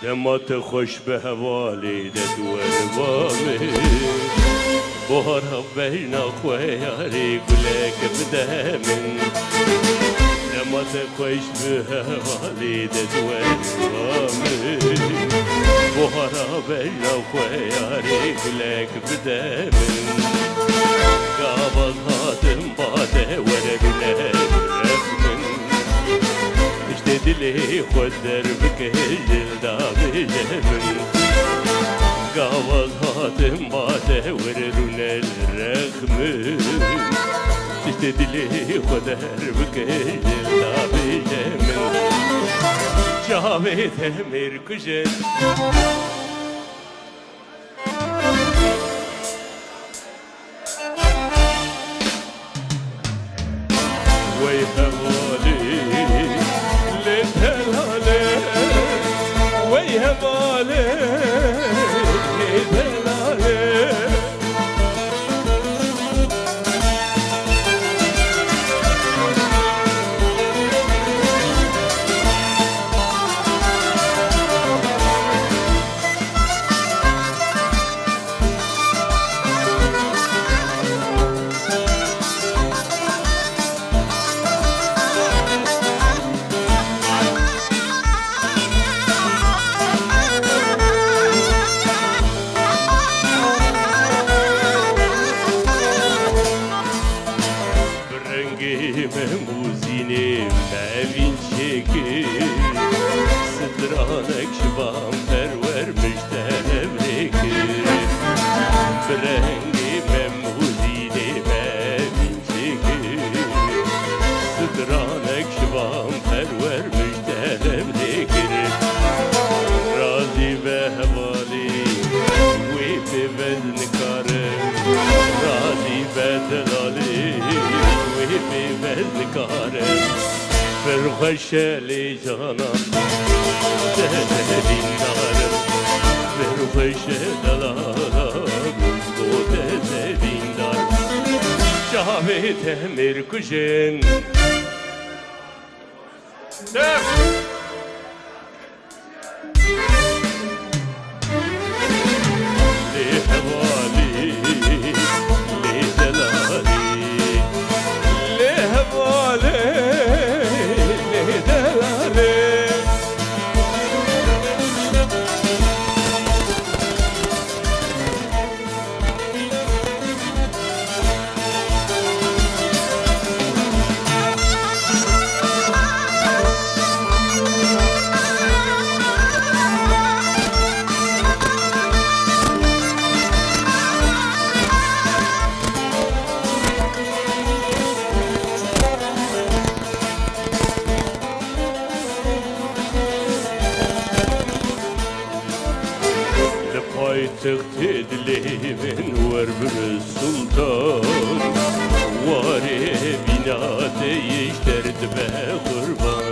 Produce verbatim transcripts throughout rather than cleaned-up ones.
Dema te xweş be hevalê de tu were ba min. Buhara bejna xwe yarê gulek bide min. Dema te xweş be hevalê de tu were ba min. Buhara bejna xwe yarê gulek bide min. Gava hatim ba te were rûne rex min. Piştê dilê xwe derbike jil da bêje min. Gava hatim ba te were rûne rex min. Piştê dilê xwe derbike jil da bêje min. Çavê te mêr kuje. Wey hevalê, lê delalê, wey hevalê, lê delalê. Bi rengê Mem û Zînê me vîn çêkir, stranek ji van perwer mişte hevrê kir. Bi rengê Mem û Zînê me vîn çêkir, stranek ji van perwer mişte hevrê kir. Razî be hevalî, wê pê vez nikarim. Razî be delalî, wê pê vez nikarim. Pir xweş e lê canan, te te dîndarim. Pir xweş e delalan, bo te te dîndar. Çavê te mêr kujin. Def! Lê hevalî, lê delalî, lê hevalî, lê delalî. Li paytextê dilê min wer bibe sultan, warê evîna te yê ji derd be qurban.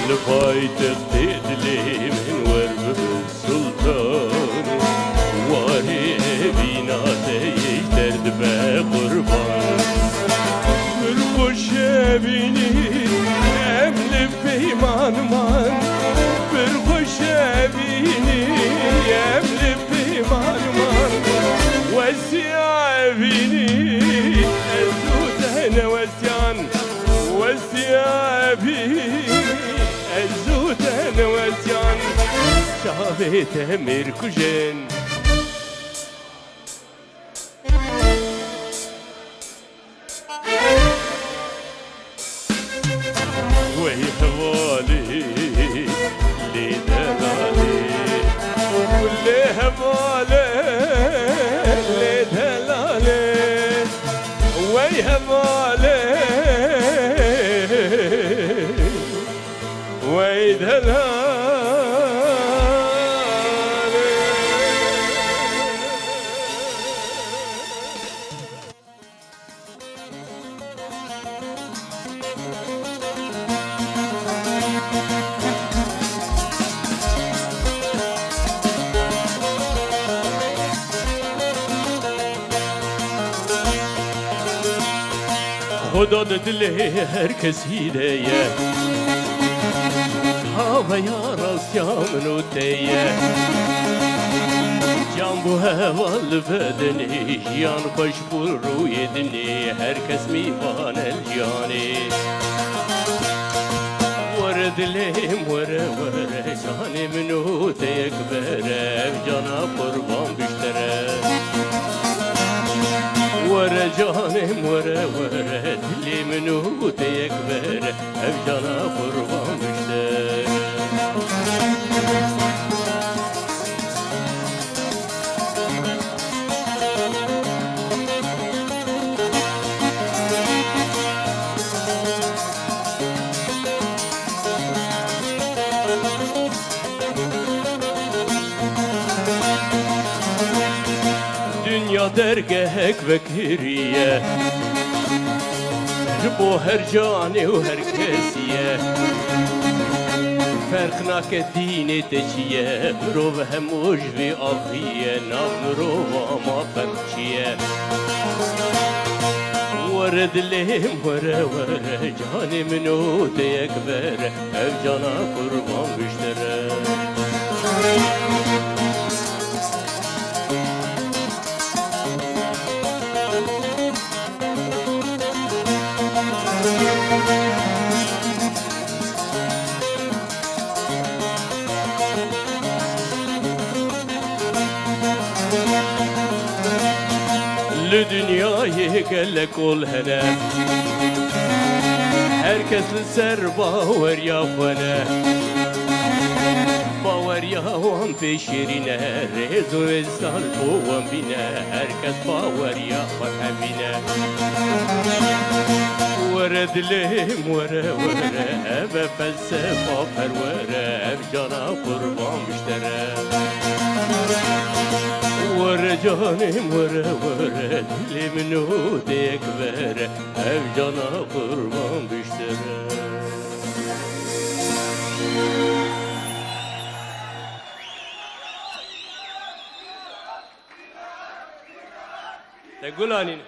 Li paytextê dilê min wer bibe sultan, warê evîna te yê ji derd be qurban. Pir xweş e bînî em li peyman man, pir xweş e bînî em li peyman man. Wesiya bînî ez û te newesiyan, wesiya bînî ez û te newesiyan. Çavê te mêr kujin. Wey hevalê, lê delalê, lê hevalê, lê delalê, wey hevalê, wey delalê. Xuda di dilê her kesî de ye. Ka Veya rastya min û te ye. Can bû heval li bedenê, jiyan xweş bû rûyê dinê, her kes mîvan el jiyanê. Were dilêm were were, canê min û te yek bere, ev cana qurban biştere. Were canêm were were, dilê min û te yek bere, ev cana qurban bişte. Dinya dergehek vekiriye, ji bo her canê û her kesî ye. Ferq nake dînê te çi ye, mirov hemû ji vê avî ye, nav mirova ma ferq çi ye? Were dilêm were were, canê min û te yek bere, ev cana qurban biştere. Li dinyayê gelek ol hene, her kes li ser baweriya xwe ne. Baweriya wan pê şêrîn e, rêz û êzal bo wan bîne, her kes baweriya xwe hevîne. Were dilêm were were, ev e felsefa perwere, ev cana qurban biştere. Were canêm were were, dilê min û te yek bere, ev cana qurban biştere. Te gulanîne.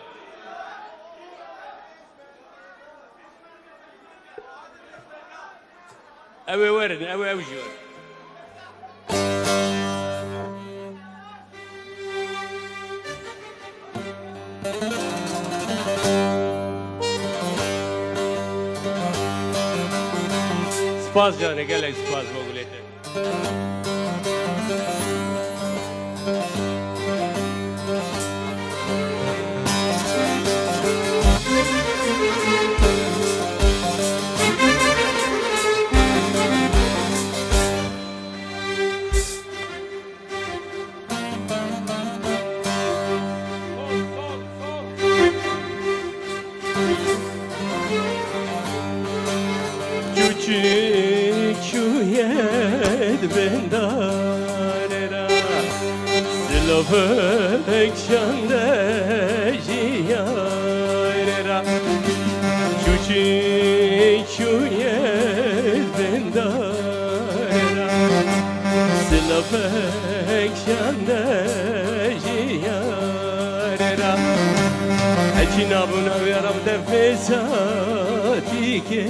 Ew ê werin, ew ê ew jî werin. Spas canê, gelek spas bo gulê te. Çûçik çûye di bindarê ra, silavek şande jiyarê ra. Çûçik çûye di bindarê ra, silavek şande jiyarê ra. Hecî nabûna wê ra bi def êsatîkê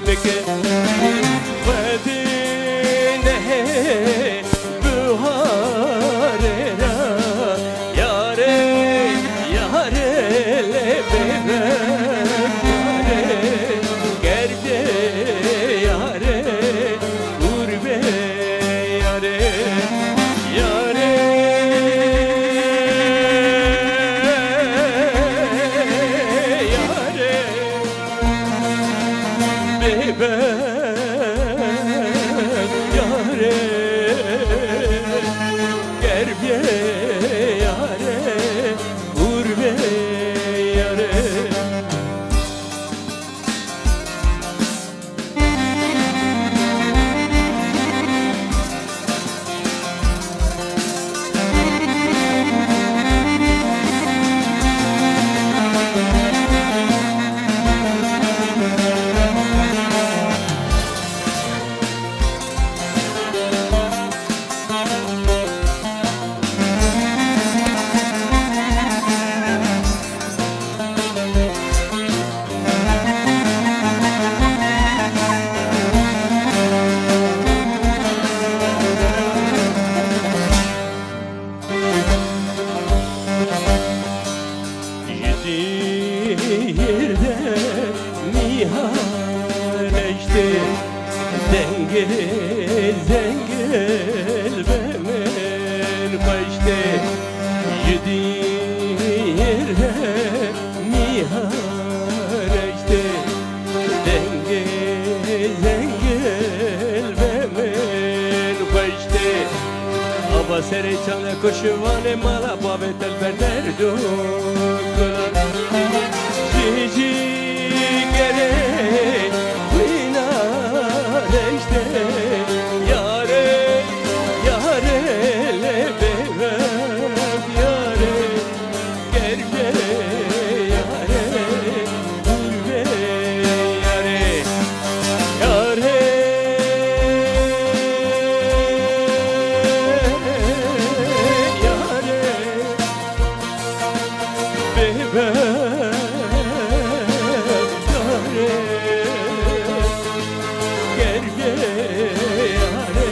bike. Xwedê nehê biharê ra, yarê, yarê lê bêbe yarê, ger bê yarê, hûr bê yarê, yarê, yarê. Bêbe yarê, ger bê yarê, hûr bê yarê. Dengê zengil be min xweş tê, ji dîr re nîhareş tê. Dengê zengil be min xweş tê. Ava serê çanda ku şivanê mala bavê te li ber derd û gulan. Ji jigerê wî nareştê. Yarê, yarê lê bêvef yarê. Ger bê yarê, dûr bê yarê. Yarê, yarê. Bêbextarê, ger bê yarê,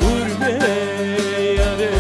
hûr bê yarê.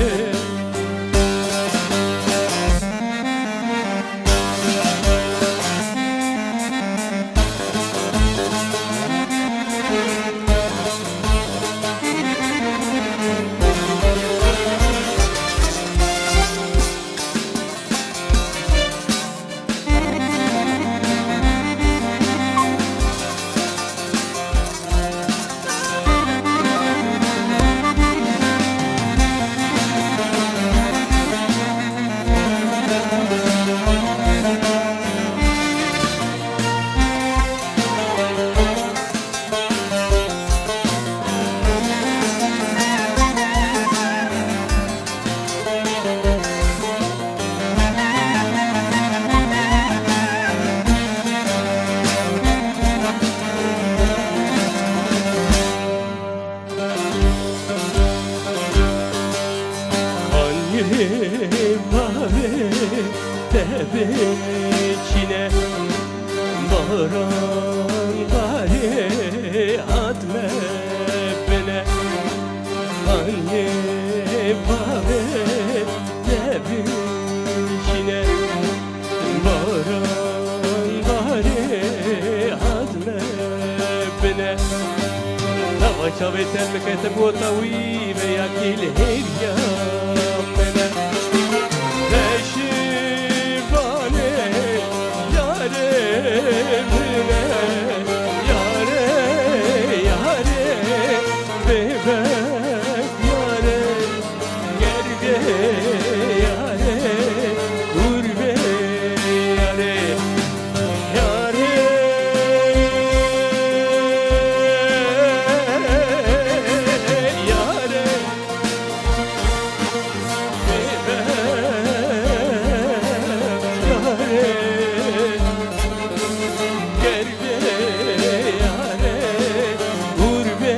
Hanî bavê te biçîne, baran barê hat me bine. Hanî bavê te biçîne, baran barê hat me bine. Nava çavê te biketim gota wî, veya kî li hêviya min e. Pişivanê yarê min e, yarê, yarê, bêbek yarê. Ger bê yarê, hûr bê yarê, yarê, yarê. Ger bê yarê, hûr bê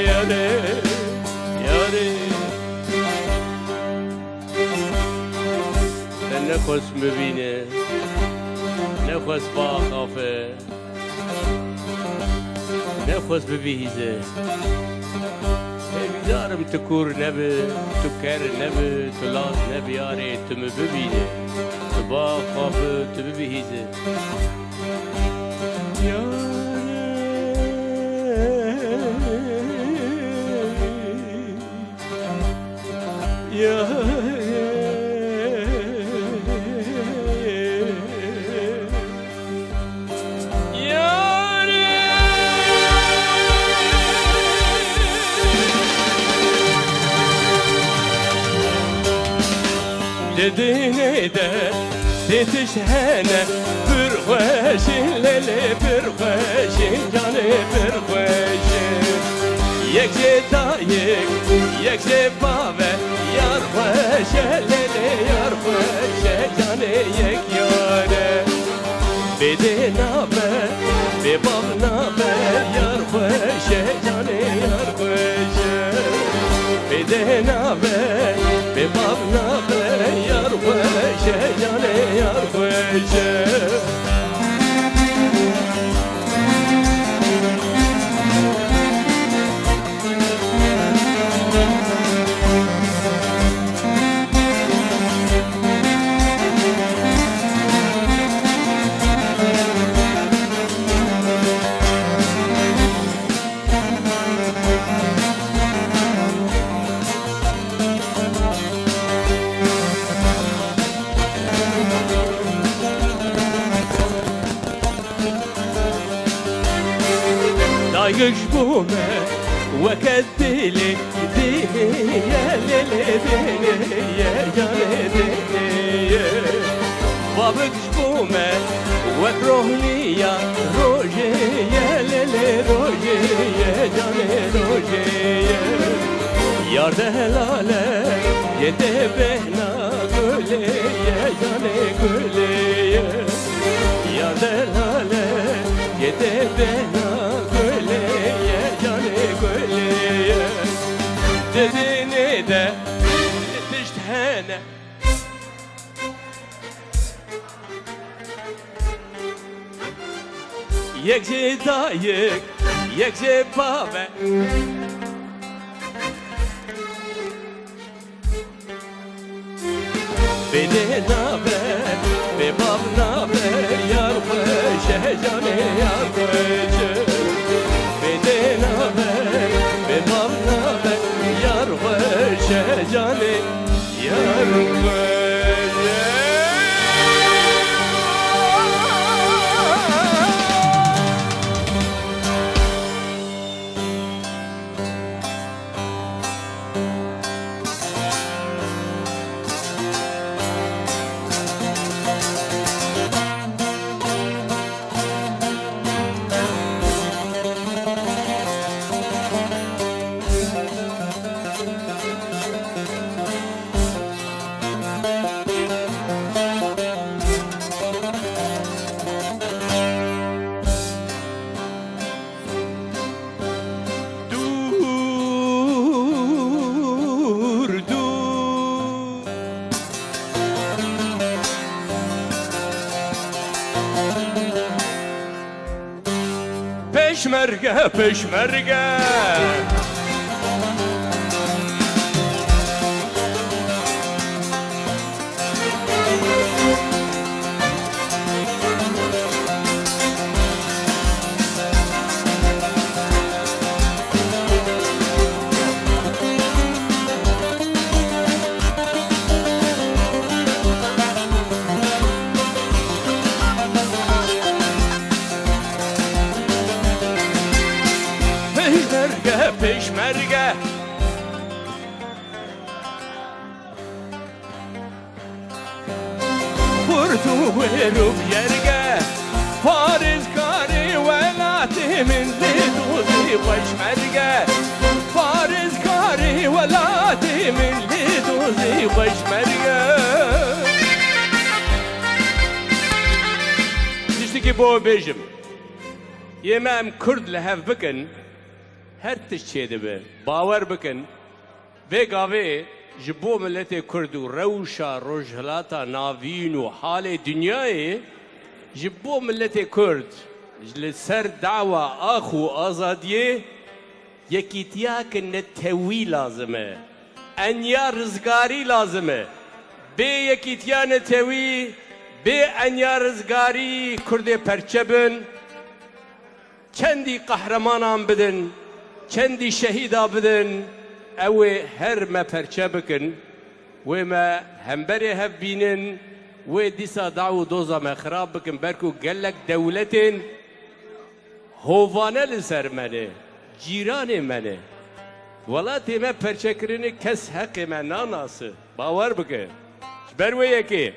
yarê. Yarê. Te nexwest bibîne, nexwest baxafe, nexwest bibihîze. Hêvîdar im tu kûr nebi, tu ker nebi, tu laz nebi yarê, tu min bibîne, tu baxafe, tu bibihîze. Yarê. Ya, ya, ya. Li dînê de sê tişt hene, pir xweş in lelê, pir xweş in canê, pir xweş in. Yek jê dayik, yek jê bave, yar xweş e lelê, yar xweş e canê, yek yar e. Bê dê nabe, bê bav nabe, yar xweş e canê, yar xweş e. Bê dê nabe, bê bav nabe, yar xweş e canê, yar xweş e. Giş bû me weke dilê dihê ye, lê lê dihê ye, canê dihê ye. Babik ji bo me wek rohliya rojê ye, lê lê rojê ye, canê rojê ye. Yar delale yê te bêhna gulê ye, canê gulê ye. Yar delale yê te bêhna gulê ye, canê gulê ye. Di dinê de tişt hene. Yek jê dayik, yek jê bav e. Bê dê nabe, bê bav nabe, yar xweş e, canê yar xweş e. Bê dê nabe, bê bav nabe, yar xweş e, canê yar xweş e. Dûr, dûr. Pêşmerge, pêşmerge. Pêşmerge, pêşmerge. Xurt û wêr û biyerge, parêzkarê welatê min lê dozê xweş merge. Parêzkarê welatê min lê dozê xweş merge. Tiştekî bo bêjim. Yê me em Kurd li hev bikin, her tişt çêdibe. Bawer bikin, vê gavê ji bo miletê Kurd û rewşa Rojhilata Navîn û halê dinyayê, ji bo miletê Kurd li ser dawa ax û azadiyê yekîtiyake netewî lazim e. Enya rizgarî lazim e. Bê yekîtiya netewî, bê enya rizgarî Kurdê perçe bin. Çendî qehremanan bidin, çendî şehîda bidin, ew ê her me perçe bikin, wê me hemberê hev bînin, wê dîsa daw û doza me xirab bikin, ber ku gelek dewletên hovane li ser me ne, cîranê me ne. Welatê me perçekirinê kes heqê me nanase. Bawer bike. Ji ber wê yekê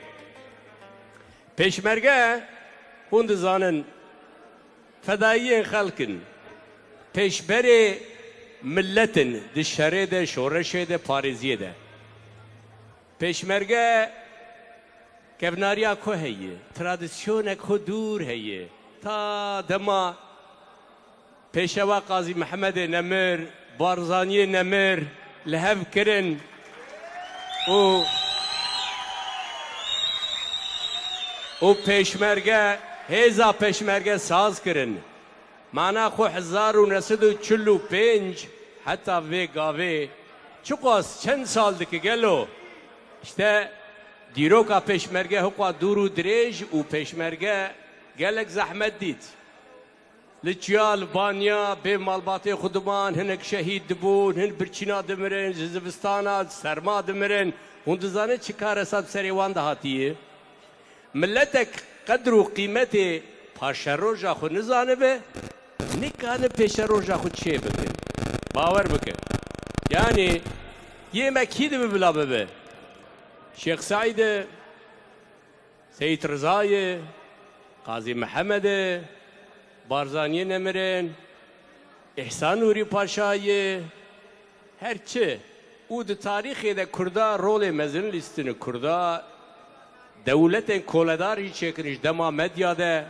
Pêşmerge, hûn dizanin, fedayiyên xelk in, pêşberê milet in di şerê de, şoreşê de, parêziyê de. Pêşmerge kevnariya xwe heye, tradisyonek xwe dûr heye. Ta dema Pêşewa Qazî Mihemedê Nemir, Barzaniyê Nemir li hev kirin û, û pêşmerge, hêza pêşmerge saz kirin. Mana xwe hezar û neh sed û çil û pênc heta vê gavê çiqas çend sal dike gelo? Îşte dîroka pêşmerge hiqwa dûr û dirêj û pêşmerge gelek zehmet dît. Li çiya, li baniya, bê malbatê xwe diman, hinek şehîd dibûn, hin birçîna dimirin, ji zivistana, ji serma dimirin. Hûn dizanin çi karesa bi serê wan de hatiye? Miletek qedr û qîmetê paşeroja xwe nizanibe, nikarin pêşeroja xwe çêbikin. Bawer bikin. Yanî yê me kî dibe bila bibe? Şêx Seîd e, Seyîd Riza ye, Qazî Mihemed e, Barzaniyê nemirin, Îhsan Nûrî Paşa ye, her çi. Û di tarîxê de Kurda rolê mezin lîstine. Kurda dewletên koledar jî çêkirin ji dema medya de.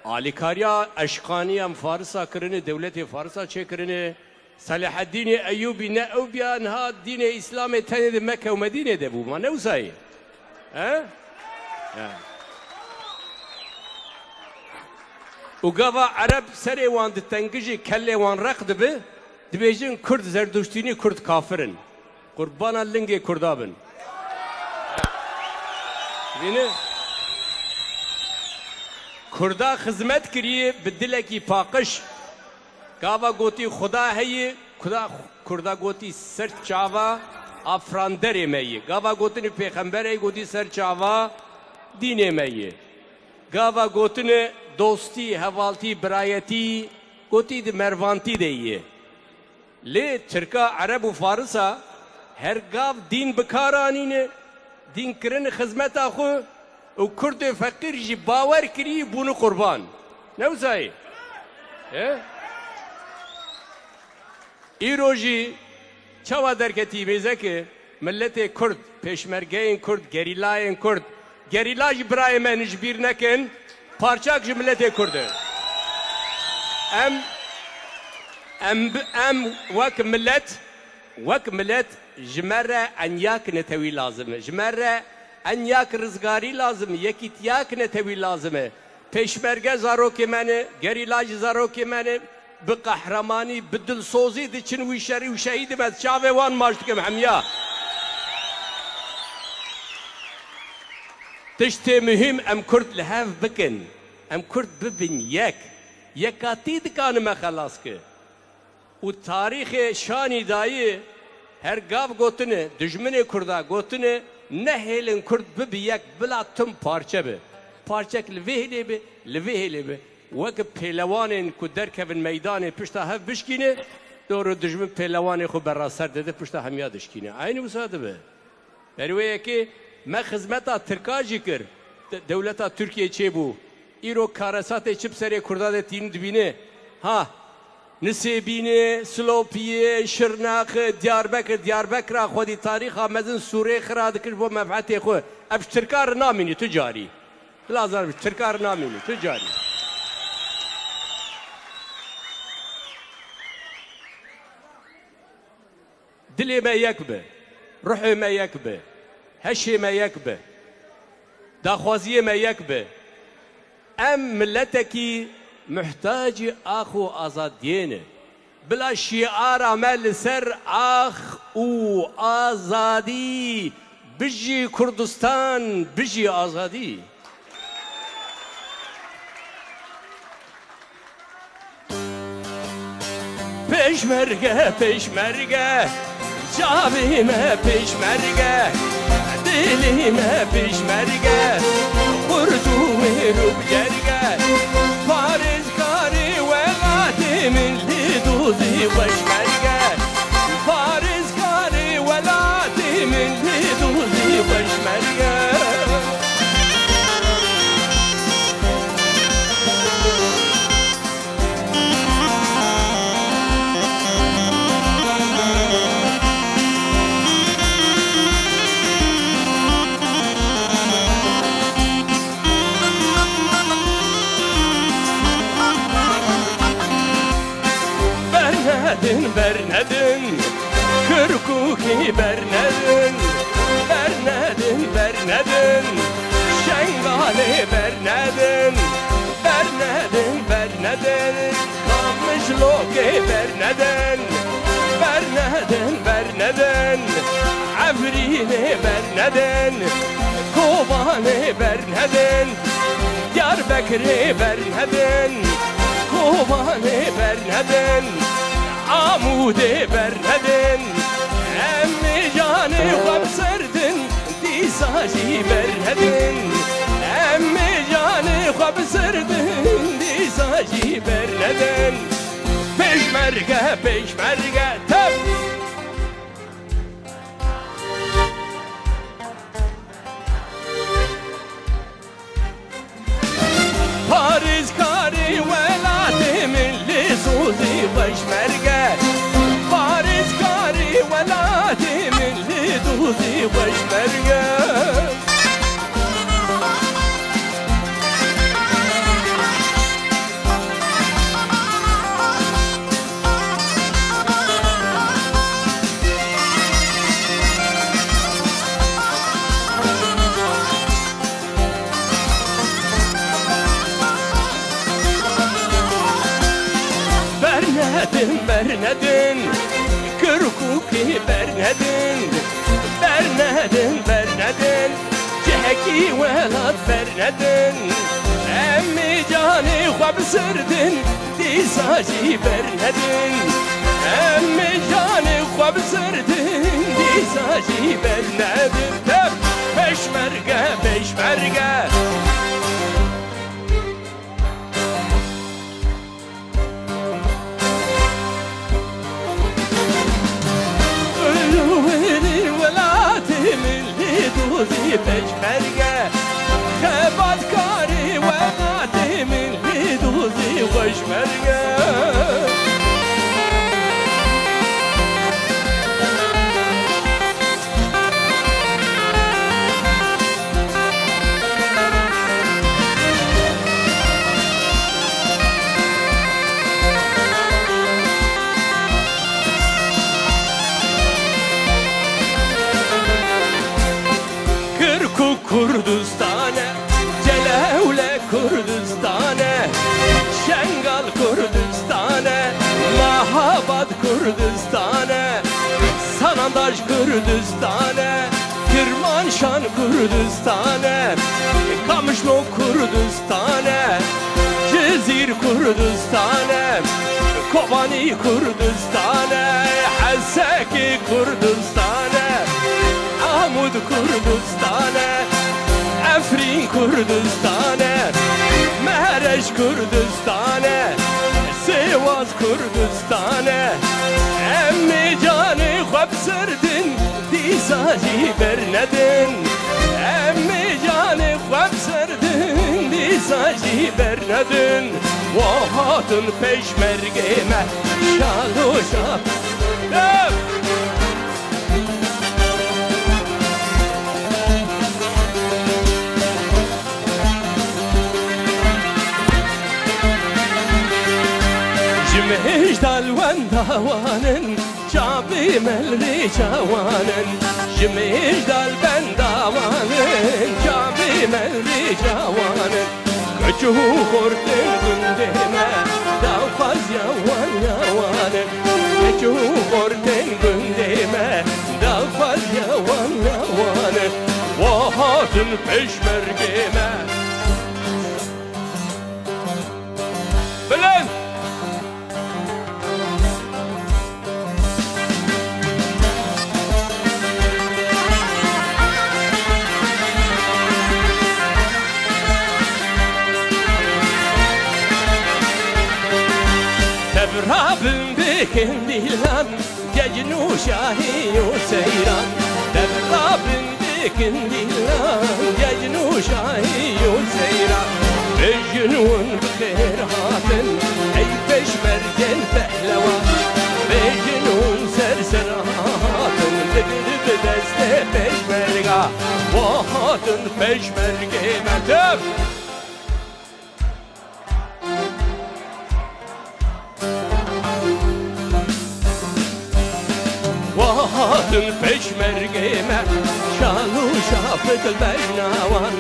Alîkariya eşqanî em Farisa kirine, dewletê Farisa çêkirine. Selaheddînê Eyûbî ne ew biya niha dînê Îslamê tenê di Mekke û Medînê de bû. Ma ne wisa ye? He? He. Û gava Ereb serê wan ditengijî, kellê wan req dibi, dibêjin Kurd Zerduştînî, Kurd kafir in. Qurbana lingê Kurda bin. Bîne? Kurda xizmet kiriye bi dilekî paqij. Gava gotî Xuda heye, Kurda, Kurda gotî ser çava afranderê me ye. Gava gotinê pêxember heye, gotî ser çava dînê me ye. Gava gotinê dostî, hevaltî, birayetî, gotî di mervantî de ye. Lê Tirka, Ereb û Farisa her gav dîn bi kar anîne, dîn kirine xizmeta xwe û Kurdê feqîr jî bawer kirî bûne qurban. Ne wisa ye? He? Îro jî çawa derketî mêzeke, miletê Kurd, pêşmergeyên Kurd, gerîlayên Kurd, gerîla jî birayê me, ji bîr nekin, parçak ji miletê Kurd e. Em, em, em wek milet, wek milet ji me re enyak netewî lazim e. Ji me re enyak rizgarî lazim e, yekîtiyak netewî lazim e. Pêşmerge zarokê me ne, gerîla jî zarokê me ne. Bi qehremanî, bi dilsozî diçin wî şerî û şehîd dibin. Ez çavê wan maç dikim hemiya. Tiştê muhîm em Kurd li hev bikin. Em Kurd bibin yek. Yekatî dikane me xelas ke. Û tarîxê şanî dayî her gav gotine, dijminê Kurda gotine, nehêlin Kurd bibi yek, bila tim parçe bi. Parçek li vê hêlê bi, li vê hêlê bi. Wek pêlewanên ku derkevin meydanê pişta hev bişkîne, doro dijmin pêlewanê xwe berra ser dide, pişta hemiya dişkîne. Eynî wisa dibe. Berî wê yekê me xizmeta Tirka jî kir. De-, dewleta Tirkiyê çêbû. Îro karesatê çi bi serê Kurda de tînin dibîne. Ha, Nisêbînê, Silopiyê, Şirnexê, Diyarbekir, Diyarbekira xwedî tarîxa mezin sûrê xira dikir ji bo menfeetê xwe. Ev ji Tirka re namînî tu carî. Bila zan bi Tirka re namînî tu carî. Dilê me yek be, ruhê me yek be, heşê me yek be, daxwaziyê me yek be. Em miletekî muhtacî ax û azadiyê ne. Bila şiara me li ser ax û azadî, bijî Kurdistan, bijî azadî. Pêşmerge, pêşmerge, çavê me pêşmerge, dilê me pêşmerge, xurt û wêr û bi cerge, parêzgarê welatê min lê dozê xweşmerge, parêzgarê welatê min lê dozê xweşmerge. Bernedin, bernedin, Kirkûkî bernedin, bernedin, bernedin, Şengalê bernedin, bernedin, bernedin, Qamişlokê bernedin, bernedin, bernedin, Efrînê bernedin, Kobanê bernedin, Diyarbekirê bernedin, Kobanê bernedin, Amûdê bernedin, em ê canê xwe bi ser din, dîsa jî bernedin. Em ê canê Xwe bizirdin, dîsa jî bernedin. Pêşmerge, pêşmerge, tev! Parêzkarê welatê min, lê sozê xweş merge. Parêzkarê welatê min, lê dozê xweş merge. Bernedin, bernedin, Kirkûkê bernedin, bernedin, bernedin, cihekî welat bernedin. Em ê canê xwe bisirdin, dîsa jî bernedin. Em ê canê xwe bisirdin, dîsa jî bernedin. Tev! Pêşmerge, pêşmerge. Welatê min lê dozî pêşmerge, xebatkarê welatê min lê dozî xweş merge. Kirkûk Kurdistan e, Celewle Kurdistan e, Şengal Kurdistan e, Mehabad Kurdistan e, Sanandaj Kurdistan e, Kirmanşan Kurdistan e, Kamişlo Kurdistan e, Cizîr Kurdistan e, Kobanî Kurdistan e, Hesekê Kurdistan e, Amûd Kurdistan e, Efrîn Kurdistan e, Mereş Kurdistan e, Sêwas Kurdistan e. Em ê canê xwe bisirdin, dîsa jî bernedin. Em ê canê xwe bisirdin, dîsa jî bernedin. Wa hatin pêşmergê me, şalo şa. Dev! Ji mêj dal wenda wan in, çavê me li rêça wan in. Ji mêj dal benda wan in, çavê me li rêça wan in. Keç û xortên gundê me, daxwaziya wan ya wan in. Keç û xortên gundê me, daxwaziya wan ya wan in. Wa hatin pêşmergê me. Bilind! Tev rabin bikin dîlan, cecn û şahî û seyran. Tev rabin bikin dîlan, cecn û şahî û seyran. Bêjin hûn bi xêr hatin, ey pêşmergên pehlewan. Bêjin hûn ser ser hatin, bigir bi destê pêşmerga. Wa hatin pêşmergê me tev. Wa hatin pêşmergê me, şal û şapik li bejna wan.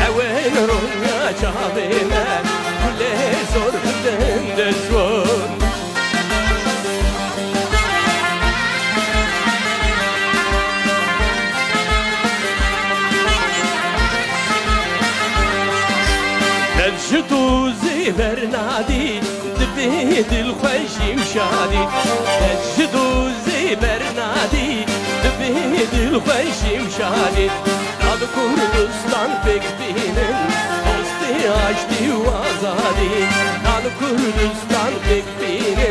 Ew ên ronya çavê me, gulê zor bidin destwan. Dev ji dozê bernadî, dibê dilxweşî û şadî. Dev ji dozê bernadî, dibê dilxweşî û şadî. Dad Kurdistan pêk bînin, dostê Aştî û azadî, ka li Kurdistan pêk bîne.